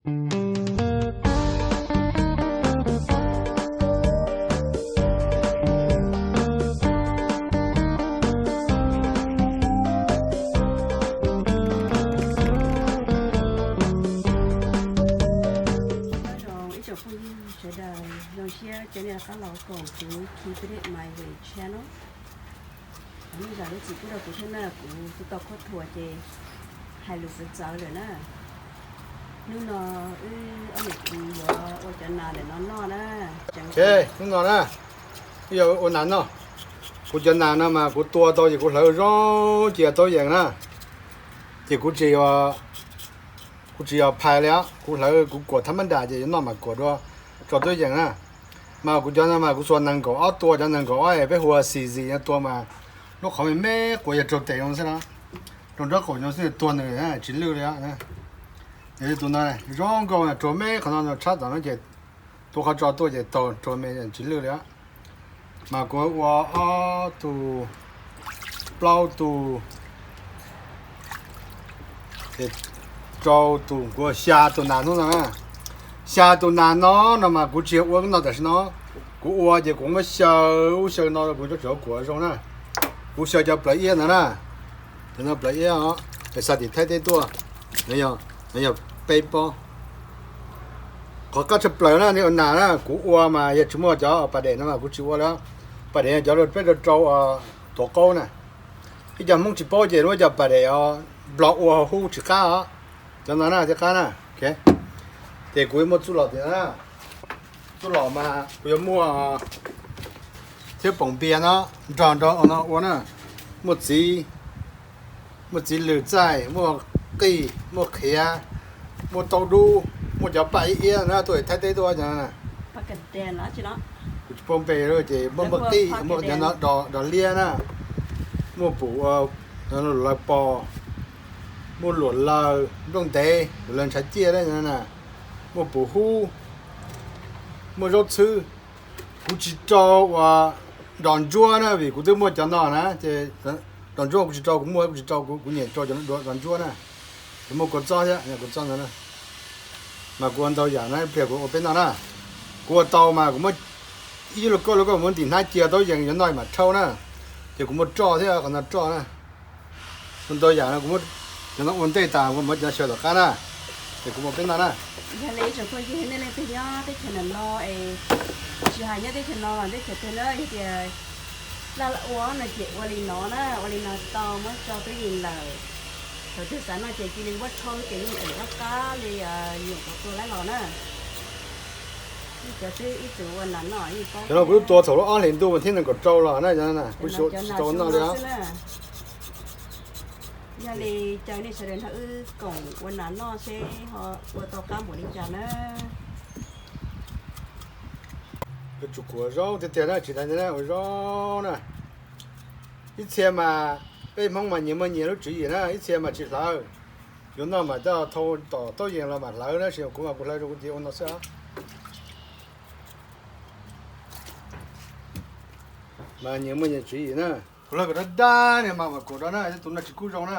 Nyob zoo ib tsoom phooj ywg sawv daws, zoo siab cov nej rov qab los koom kuv Keep It My Way channel. Nej zam lub txim pub rau kuv thiab na, kuv kuj tau qhuab thuas ces hais lus txawv txawv lawm na. Hnub no wb ob niam txiv yuav ua cov nas ntawm no noj na. Hnub no na, wb yuav ua nas noj. Kuv cov nas no mas kuv tua tau ces kuv hlawv zoo cia tau yees na. Ces kuv tsis, kuv tsis yog phais li os, kuv hlawv kuv kuam thab mab nram ces yuav noj mas kuam dua tso tub yees na. Mas kuv cov no mas kuv xuas nees nkaum ob tua, cov nees nkaum ob es peb hu ua xis zis no tua mas lub qhov me me quav yog raug tes no xwb no, raug nraub qaum no xwb tuag nws tsis lwj li. Yog li tus no zoo nkauj, rua me qhov no tshab tom no ces tua qhov tso tuaj ces taug rua me tsis lwj li. Mas kuv ua ob tug, plaub tug, rau tus, kuv ua xya tus nas hnub no na. Xya tus nas no, no mas kuv tsis yog ua no tam sim no, kuv ua ces kuv muab xyaw ub xyaw no, kuv tsuas kuam zoo na. Kuv xyaw cov plawv iab ntawd na, cov no plawv iab os, es xa tim Thaib teb tuaj, no yog peb pob. Qhov qab tshaj plaws na nej ua nas na, kuv ua mas yog tsis muaj cov pas dej no mas kuv tsis ua li. Pas dej yog cov peb rau rau tuav qaub na. Ib co Hmoob tsis paub ces muab cov pas dej os nplog ua hub tsis qab os. Cov no na thiaj qab na. Ces kuv yuav muaj txuj lom tias na, txuj lom mas kuv yuav muaj thiab poom npias no nrog nrog no ua na. Muaj txiv, muaj txiv lws txaij, muaj qij, muaj qhiav, muaj taub dub, muaj cov paj iab iab na tuaj Thaib teb tuaj cov no. Kuv tsis paub npe ces muaj muaj qij, muaj cov no dos liab na, muaj pum luam laws pos, muaj luam laws nplooj ntev, luam laws ntshav ciaj, muaj pum hub, muaj zaub txhwb. Kuv tsis rau uas dos ntsuab na vim kuv twb muaj cov no na ces dos ntsuab kuv tsis rau, kuv muaj kuv tsis rau, kuv nyiam rau cov dos ntsuab na. Ces muaj kua txob thiab, kua txob ntawd na. Mas kuv ua ntau yam na, ib pliag kuv ua peb noj na. Kuv ua tau mas kuv muab ib lub kauj lub kauj muab ntim hnab cia tau yees yuav noj mam rhaub na. Ces kuv muaj roj thiab, qhov no roj na. Ua ntau yam no kuv muab cov no ua ntej tas kuv muab cov xyaw tom qab na. Ces kuv ua peb noj na. Yog li ib tsoom phooj ywg nej leej twg nyob teb chaws ntawm no es tsis hais nyob teb chaws no los teb chaws twg na, yog tias laj ua no ces ua li no na, ua li no tau muab tso twb yees lawm. Thaum twg xav noj ces cia li muab rhaub ces yeej qab li nyuam qhuav tua laib los na. Cov twb ib txwm ua nas noj yeej paub. Cov no kuv tua thaum lub ob hlis ntuj vas thib nees nkaum rau los na, kuv tsis tau noj li os. Yog li caw nej sawv daws nrog wb koom ua nas noj seb ho ua tau qab npaum li cas na. Yuav tsum kuv ua zoo tiag tiag na, tsis tas ua zoo na. Ib txhia mas peb Hmoob mas nyias muaj nyias lub tswv yim na, ib txhia mas tsis hlawv. Yuav noj mas coj thau tom taub yees los mas hlawv na, tab sis kuv mas kuv hlawv zoo kuv cia ua no xwb. Mas nyias muaj nyias tswv yim na. Kuv hlawv kom dab dab ni mas mam kuam rau na, tus no tsis kub zoo na.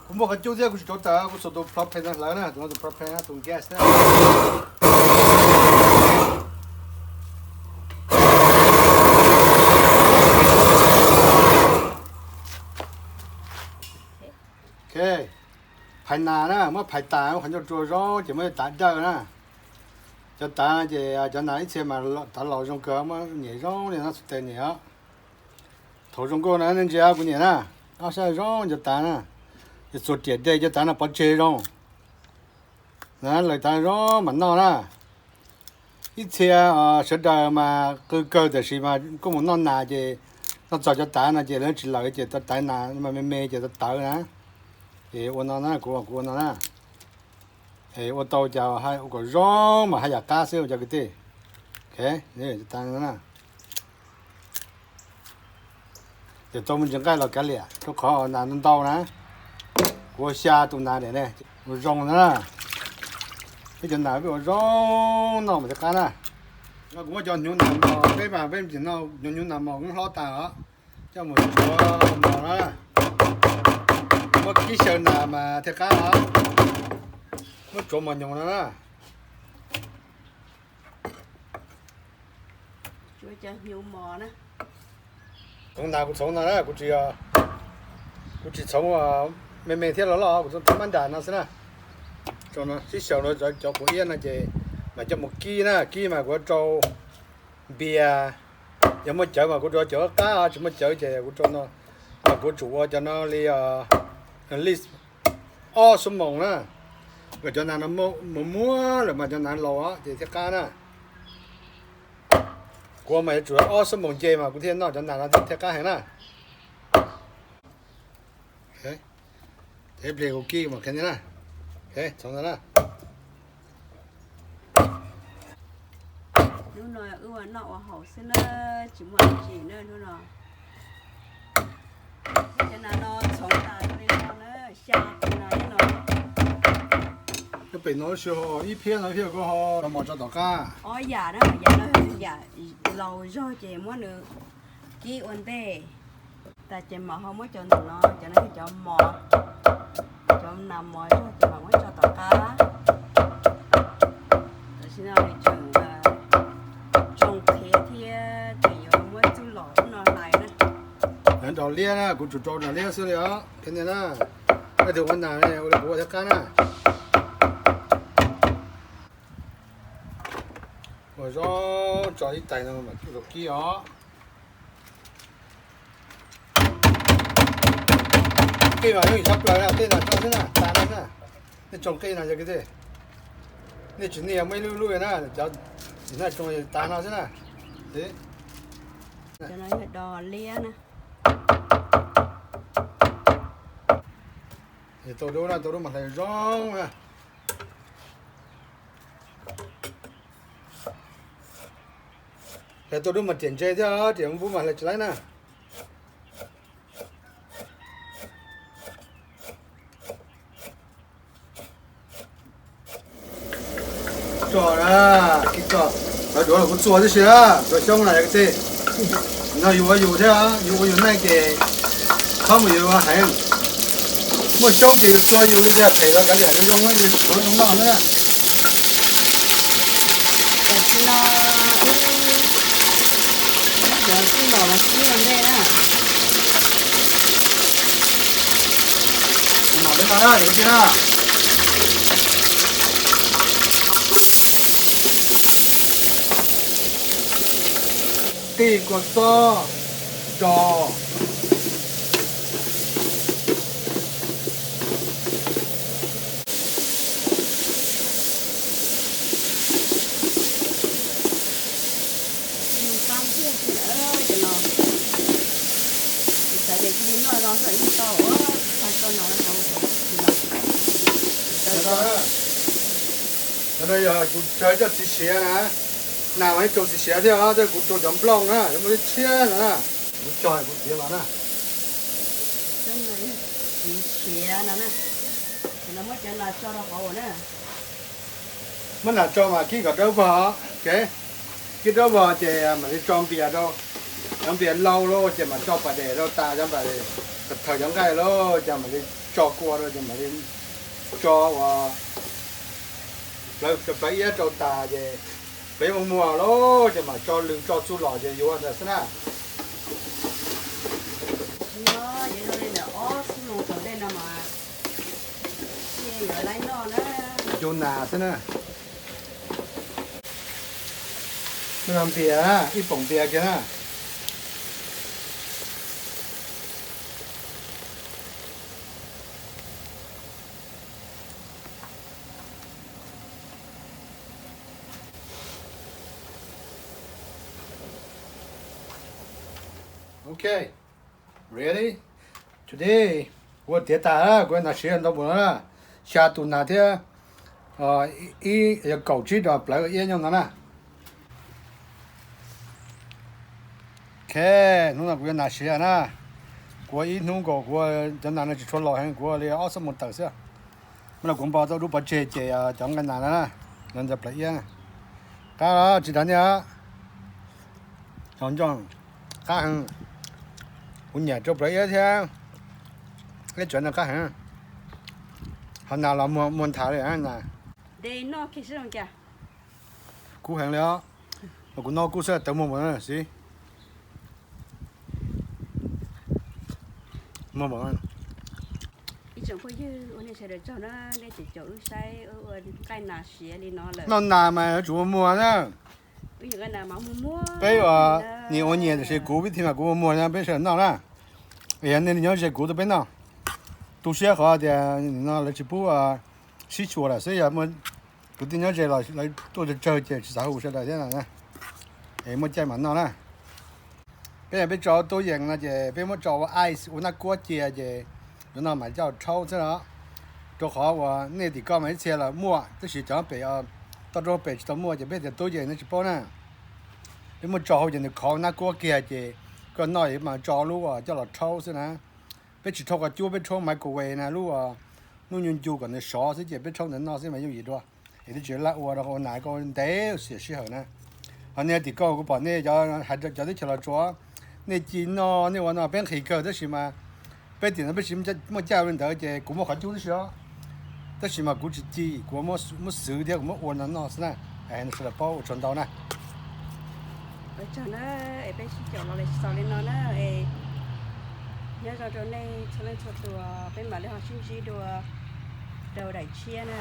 Kuv muaj qhov cub thiab kuv tsis rauv taws, kuv xuas tus propane no hlawv na, tus no tus propane, tus gas na. Ok, phais nas na, muab phais tas muab qhov ncauj rua zoo ces muab tav dawj na. Cov tav ces cov nas ib txhia mas tav los zoo kawg, muab nyem zoo li no xub tes nyem os. Thaum zoo nkauj na nej ntsia kuv nyem na, ob sab zoo cov tav na, ces txuas riam dej cov tav no pov tseg zoo. Na lawm tav zoo mam noj na. Ib txhia sawv daws mas qw kawg tiam sis mas kuj mus noj nas ces noj txog cov tav no ces lawv tsis lawm ces tav nas mas me me ces tav tawv na. Ces ua no na, kuv kuv ua no na. Es ua tau cas ua kom zoo mas haj yam qab xwb cov kwv tij. Ok, tav no na. Ces tau me ntsis nqaij los kav liam rau qhov nas ntau na. Kuv ua xya tus nas ne, ua zoo na. Peb cov nas peb ua zoo noj mas thiaj qab na. Kuv muab cov hnyuv nas mos, peb mas peb tsis noj hnyuv nas mos, hlob tas os. Coj mus tsuav mos na. Muab kib xyaw nas mas thiaj qab os. Muab tsuav mos nyoos no na. Txhoov nas kuv txhoov no na, kuv tsis, kuv tsis txhoov me me thiab los loj, kuv txhoov mab nram no xwb na. Sib xyaw no cov quav iab no ces mam coj mus kib na, kib mas kuv rau npias, yog muaj cawv mas kuv rau cawv qab, tsis muaj cawv ces kuv rau no, mas kuv tsum ua cov no li at least ob xuab moos na, kom cov nas no muag muag lawm mas cov nas laus ces thiaj qab na. Kuv mas yuav tsum ob xuab moos nce mas kuv thiaj noj cov nas no thiaj qab heev na. Ces ib pliag kuv kib mas qhia nej na. Txhoov ntawd na. Hnub no wb ua noj ua haus xwb na, tsis muaj dab tsi na hnub no. Cov nas no txhoov tas li no na, xya tus nas no. Pem no lub sij hawm ib phiab no ib phiab koj ho mos tso tom qab. Ob yam na, yam no yam laus zog ces muab nws kib ua ntej. Tas ces mam ho muab cov ntawm no, cov no yog cov mos, cov nas mos zog ces mam muab tso tom qab. Tam sim no nws tseem tsoo qhiav thiab ces yuav muab txuj lom ub no hlais na. Nrog liab na, kuv tsuas rau nrog liab xwb li os, qhia nej na. Leej twg ua nas ne ua li kuv ua thiaj qab na. Ua zoo tso ib tais no mam kib os. Qij mas yeej tshaj plaws na, tej nas tsoo xwb na, tas no na. Nej tsoo qij no yog kwv tij, nej tsis nias muaj ib lub lub na, cov tsis na tsoo tas no xwb na. Cov no yog dos liab na. Tau dub na, tau dub mas hlais zoo na. Hlais tau dub mas riam ntse thiab, riam npub mas hlais tsis laib na. Tso na, kib tso. Lawv duav los kuv txuas tib si na, txuas xyoob na yog kwv tij. No yus ua yus thiab, yus ua yus neej ces txhob mus yuav heev. Muaj xyoob ces yus txuas yus li tias phem los kav liam, zoo zoo noj na. Tam sim no wb muab cov txuj lom los kib ua ntej na. Kuv mam li no na, kwv tij na. Qij kua txob, tso. Cov no yog kuv tsaws cov txiv siav na, nas mas ib rau txiv siav thiab, thiab kuv rau cov nplooj na, cov nplooj tshiab no na, kuv cog kuv txiav los na. Txiv siav no na, ces no muab cov nas tso rau hauv na. Muab nas tso mas kib kom dawb vog, kib dawb vog ces mam li tso npias rau, cov npias lau lawm ces mam tso pas dej rau tas cov npias, thaws cov nqaij lawm ces mam li tso kua rau ces mam li tso ua plawv iab rau tas ces plawv iab muag muag lawm ces mam tso lws tso txuj lom ces yuav ntawd xwb na. Ob xuab moos tom ntej no mas thiaj yuav laib noj na. Cub nas xwb na. Npias, ib poom npias kiag na. Ok, ready? Today, kuv ua tiav tas, kuv ua nas siav ntau npaum no na, xya tus nas thiab ib, yog kaum tsib dos plawv iab nyob no na. Ok, hnub no kuv yuav nas siav na. Kuv ua ib hnub nkaus, kuv ua cov nas no tsis tshua los heev, kuv ua li ob xuab moos tawm xwb. Mas no kuv npo tau dub pov tseg ces cov nqaij nas na, no ntawd plawv iab. Qab tsis dag nej. Qab heev. Kuv nyiam rau plawv iab thiab. Ib tsam no qab heev. Ho nas los muag nthav li na. Kub heev li os. Mas kuv noj kuj xwb tawv muag npaum no xwb. Muag npaum no. Ib tsoom phooj ywg ua nej sawv daws tsaug na, nej tseem caum wb saib ua nqaij nas siav li no lawm. Noj nas mas yuav tsum muag muag na. Peb ua, nyias ua nyias tiam sis kuv vib thi mas kuv muag muag na peb sawv daws noj na. Yog nej nyob ze kuv tuaj peb noj. Tu siab qhov tias nim no lawv tsis pub sib xyuas lawm xwb, yog kuv tij nyob ze los lawv tuaj tsawg tsawg ces tsis xav hu sawv daws thiab na. Es muaj caij mam noj na. Peb yog peb tso tub yees no ces peb muab tso ua ice ua nab kuab cia ces yuav no mas coj rhaub xwb no. Rau qhov uas nej tim ko mas ib txhia los muaj tab sis cov pem toj roob pem tsis tau muaj ces peb tias tub yees nej tsis paub na. Peb muab tso hauv ces nws khov nab kuab kiag ces koj noj mas tso lub uas coj los rhaub xwb na. Peb tsis rhaub qhov cub, peb rhaub microwave na, lub lub nyuj ncu kom nws sov xwb ces peb rhaub ntawd noj xwb mas yooj yim dua. Es twb tsis laj ua rau ua nas koj ntev xiam sij hawm na. Ho nej tim ko kuv pom nej cov teb chaws Los Tsuas, nej ci noj nej ua no peb nqhis kawg tab sis mas peb tim no peb tsis muaj caij ua li ntawd ces kuv muaj qhov cub tib si os. Tab sis mas kuv tsis ci, kuv muab xwv thiab kuv muab ua no noj xwb na. Sawv daws paub ua tsaug ntau na. Ua tsaug na, es peb sib caum los li xaus li no na, es nyob zoo rau nej txhua leej txhua tus, peb mam li ho sib ntsib dua rau daim tshiab na.